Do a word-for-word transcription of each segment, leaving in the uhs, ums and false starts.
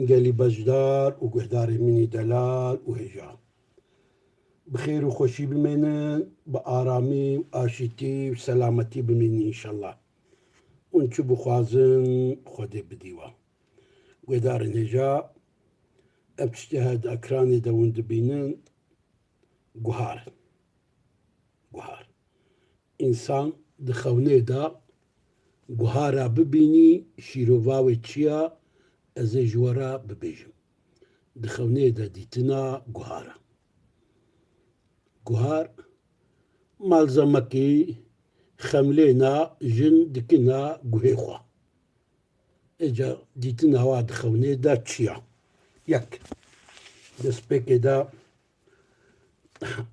Gelî beşdar û guhdarên min î delal û hêja. Bi xêr û xweşî bimênin, bi aramî û aşîtî û selametî bimînin înşellah. Hûn çi bixwazin, Xwedê bidî we. Guhdarên hêja, ev tiştê her di ekranê de hûn dibînin, guhar in. Guhar. Însan di xewnê de guhara bibînî, şîrova wê çi ya, ez ê ji we re bibêjim. Di xewnê de dîtina guhara. Guhar, malzemekî xemlêna jin dikina guhê xwe. Êca dîtina wa di xewnê de çi ya? Yek, destpêkê de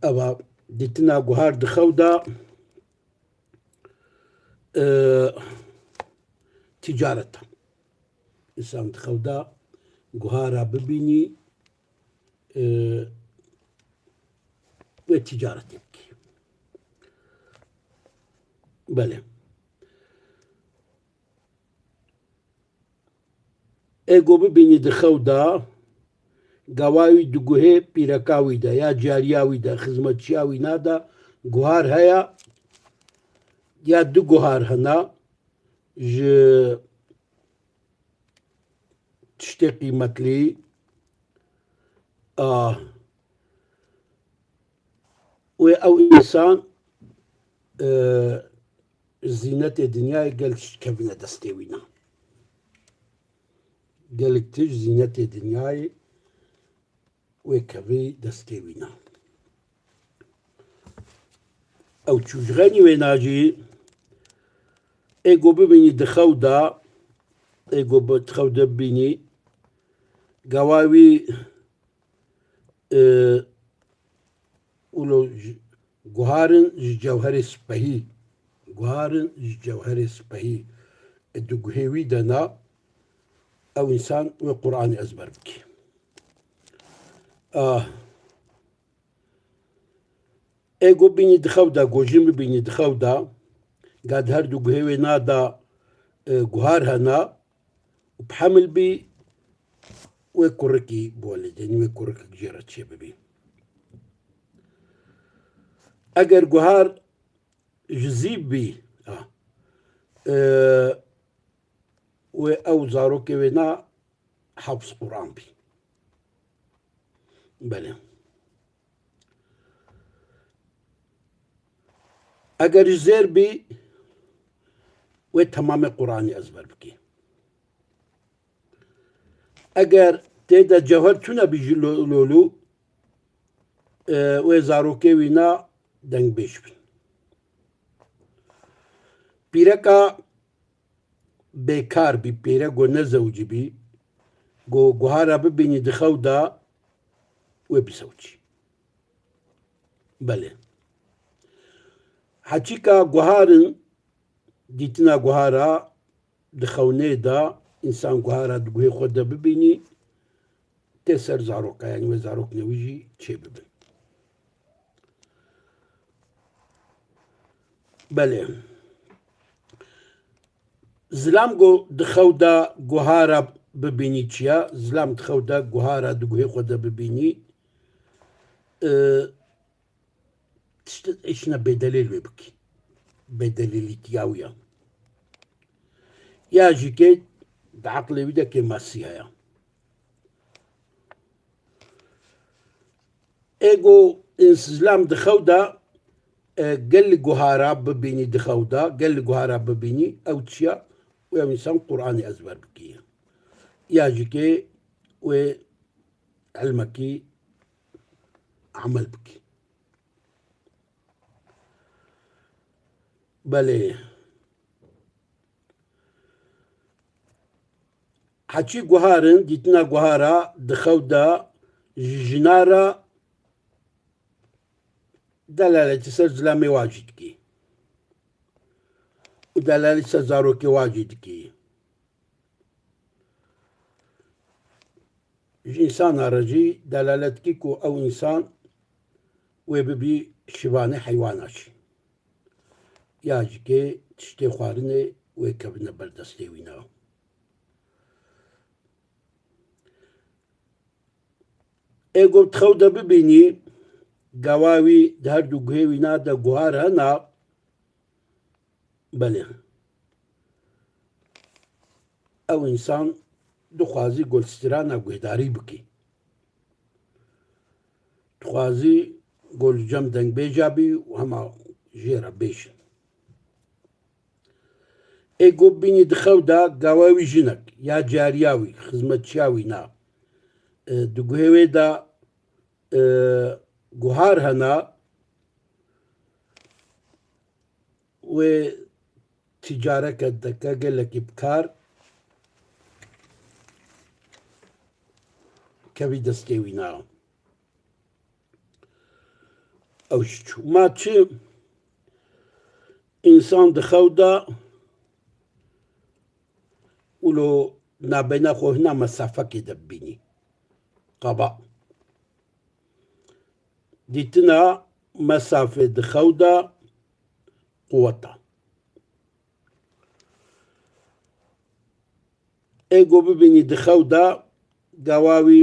eva dîtina guhar di xew de, e, ticaret e. Însan di xew de guhara bibînî, e, wê ticaretê bikî. Belê. Ê ku bibînî di xew de, gava wî di guhê pîreka wî de, ya cariya wî de, xizmetçiya wî na de guhar heye, ya du guhar hene, ji tiştê qîmetlî, a, wê ew însan, e, zînetê dinyayê gel tişt kevine destê wî na. Gelek tişt zînetê dinyayê wê kevî destê wî na. Ew çû ji xenî wê na jî, ê ku bibînî di xew de, ê ku bi, di xew de bibînî, gava wî, e, wilo ji, guharin ji cewherê spehî, guharin ji cewherê spehî, e, di guhê wî de na, ew însan wê Qur'anê ezber bike. Ah. Ê ku bînî di xew de, ku jin bibînî di xew de, ga di her du guhê wê na de, e, guhar hena û bi hemil bî, wê kurikî biwelidênî, wê kurikek jê re çêbibî. Eger guhar ji zîv bî, a, e, wê ew zarokê wê na hafz Quran bî. Belê. Eger ji zêr bî, wê temamê Quranî ezber bikî. Eger tê de cewher tune bî ji lo-, lolû, e, wê zarokê wî na dengbêj bin. Pîreka bêkar bî, pîre go nezewicî bî, go guhara bibînî di xew de wê bizewicî. Belê. Heçîka guharin, dîtina guhara di xewnê de, însan guhara di guhê xwe de bibînî, tê ser zaroka, yanî wê zaroknê wî jî çêbibin. Belê. Zilam go di xew de guhara bibînî çi ya? Zilam di xew de guhara di guhê xwe de bibînî, e, tişt îşine bêdelîl wê bikî. Bêdelîlîtiya wî ya. Ya jî kê di eqlê wî de kêmasî heye. Ê go însilam di xew de, e, gelî guhara bibînî di xew de, gelî guhara bibînî, ew çi ya? Wê ew însan Quranî ezber bikî. Ya jî kê wê ilmekî emel bikî. Belê. Heçî guharin, dîtina guhara di xew de ji jina re delaletî ser zilamê wa jî dikî. Û delaletî ser zarokê wa jî dikî. Ji însana re jî delalet dikî ku ew însan wê bibî şivanê heywana jî. Ya jî kê tiştê xwarinê wê kevine ber destê wî na. Ê ku di xew de bibînî, gawa wî di her du guhê wî na de guhar hena, belê. Ew însan dixwazî ku li strana guhdarî bikî. Dixwazî ku li cem dengbêja bî û hema jê re bêjin. Ê ku bibînî di xew de gawa wî jinek ya cariya wî, xizmetçiya wî na, e, di guhê wê de, e, guhar hena, wê tîcareke dike gelekî bi kar kevî destê wî na. Ew jî çû. Ma çi însan di xew de û lo nabeyna xwe hina mesafekê de bibînî. Qaba. Dîtina mesafê di xew de quwet e. Ê ku bibînî di xew de gawa wî,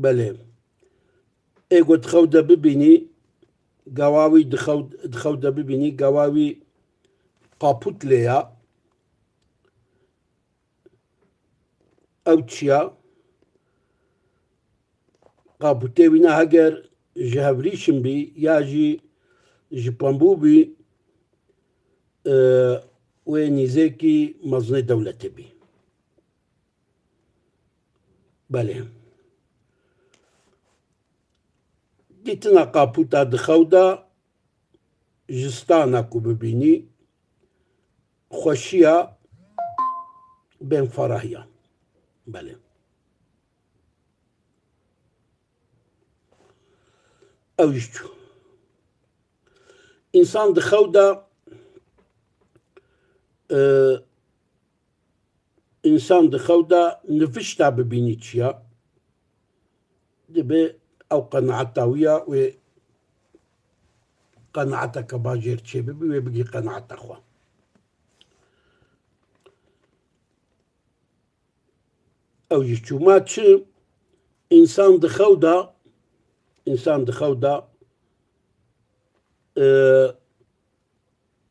belê. Ê ku di xew de bibînî, gawa wî di xew, di xew de bibînî, gawa wî qapût lê ya. Ew çi ya? Qapûtê wî ne heger ji hevrîşin bî ya jî ji pembû bî, e, wê nîzêkî mezinê dewletê bî. Belê. Dîtina qapûta di xew de ji stana ku bibînî, xweşiya bên ferahiya. Belê. Ew jî çû. Însan di xew de, e, Însan di xew de nivişta bibînî çi ya, dibe ew qenaeta wî ya, wê qenaeteke bajêr çêbibî, wê bigî qenaeta xwe. Ew jî çû. Ma çi însan di xew de, însan di xew de, e,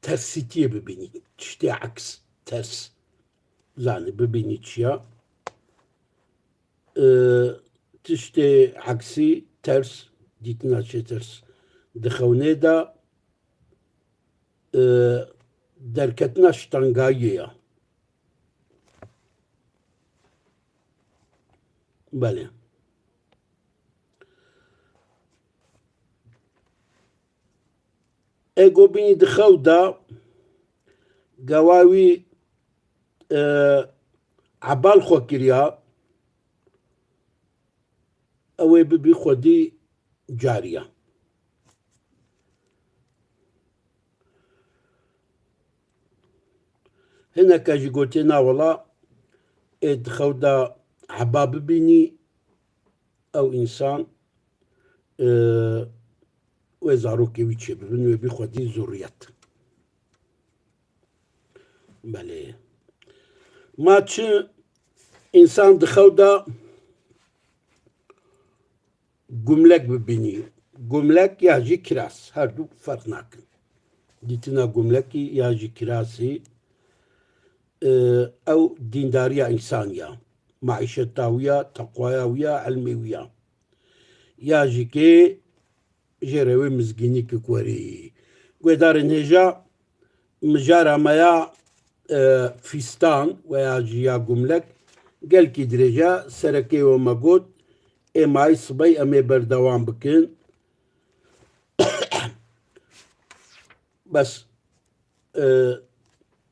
tersîtiyê bibînî. Tiştê aks, ters. Zanî bibînî çi ya. E, tiştê aksî, ters, dîtina çê ters. Di xewnê de, e, derketina ji tengayiyê ya. Belê. Ê ku bînî di xew de, gawa wî, e, ebal xwe kiriya, ew ê bibî xwedî cariya. Hineke jî gotiye, na wela, ê di xew de eba bibînî, ew însan, e, wê zarokê wî çêbibin, wê bî xwedî zurriyet. Belê. Ma çi însan di xew de gumlek bibînî. Gumlek ya jî kiras, her du ferq nakin. Dîtina gumlekî ya jî kirasî, e, ew dîndariya însanî ya. Maîşeta wî ya, teqwaya wî ya, ilmê wî ya. Ya jî kê jê re wê mizgînî ki werî. Guhdarên hêja, mijara me ya, e, fîstan veya jî ya gumlek gelkî dirêj e. Serekê we me got, ê mayî sibey em ê berdewam bikin. Bes, e,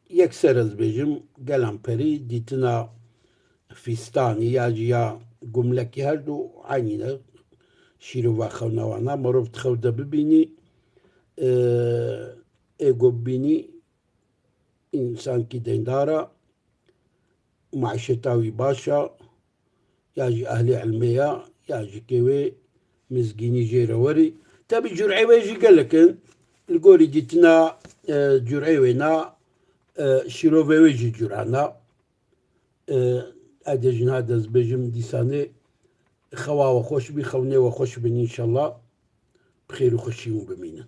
yekser ez bêjim, gelan perî dîtina fîstanî ya jî ya gumlekî her du eynî ne. Şîrova xewna wana, mirov di xew de bibînî, e, ê ku bibînî, însankî deyndar e, maîşeta wî baş e, ya jî ehlê ilmê ya, ya jî kê wê mizgînî jê re werî. Tebî cureyê wê jî gelek in. Li gorî dîtina, e, cureyê wê na, e, şîrovê wê jî curana. E, edê jina dest bêjim dîsanê xewa we xweş bî, xewnê we xweş bin înşallah. Bi xêr û xweşî hûn bimînin.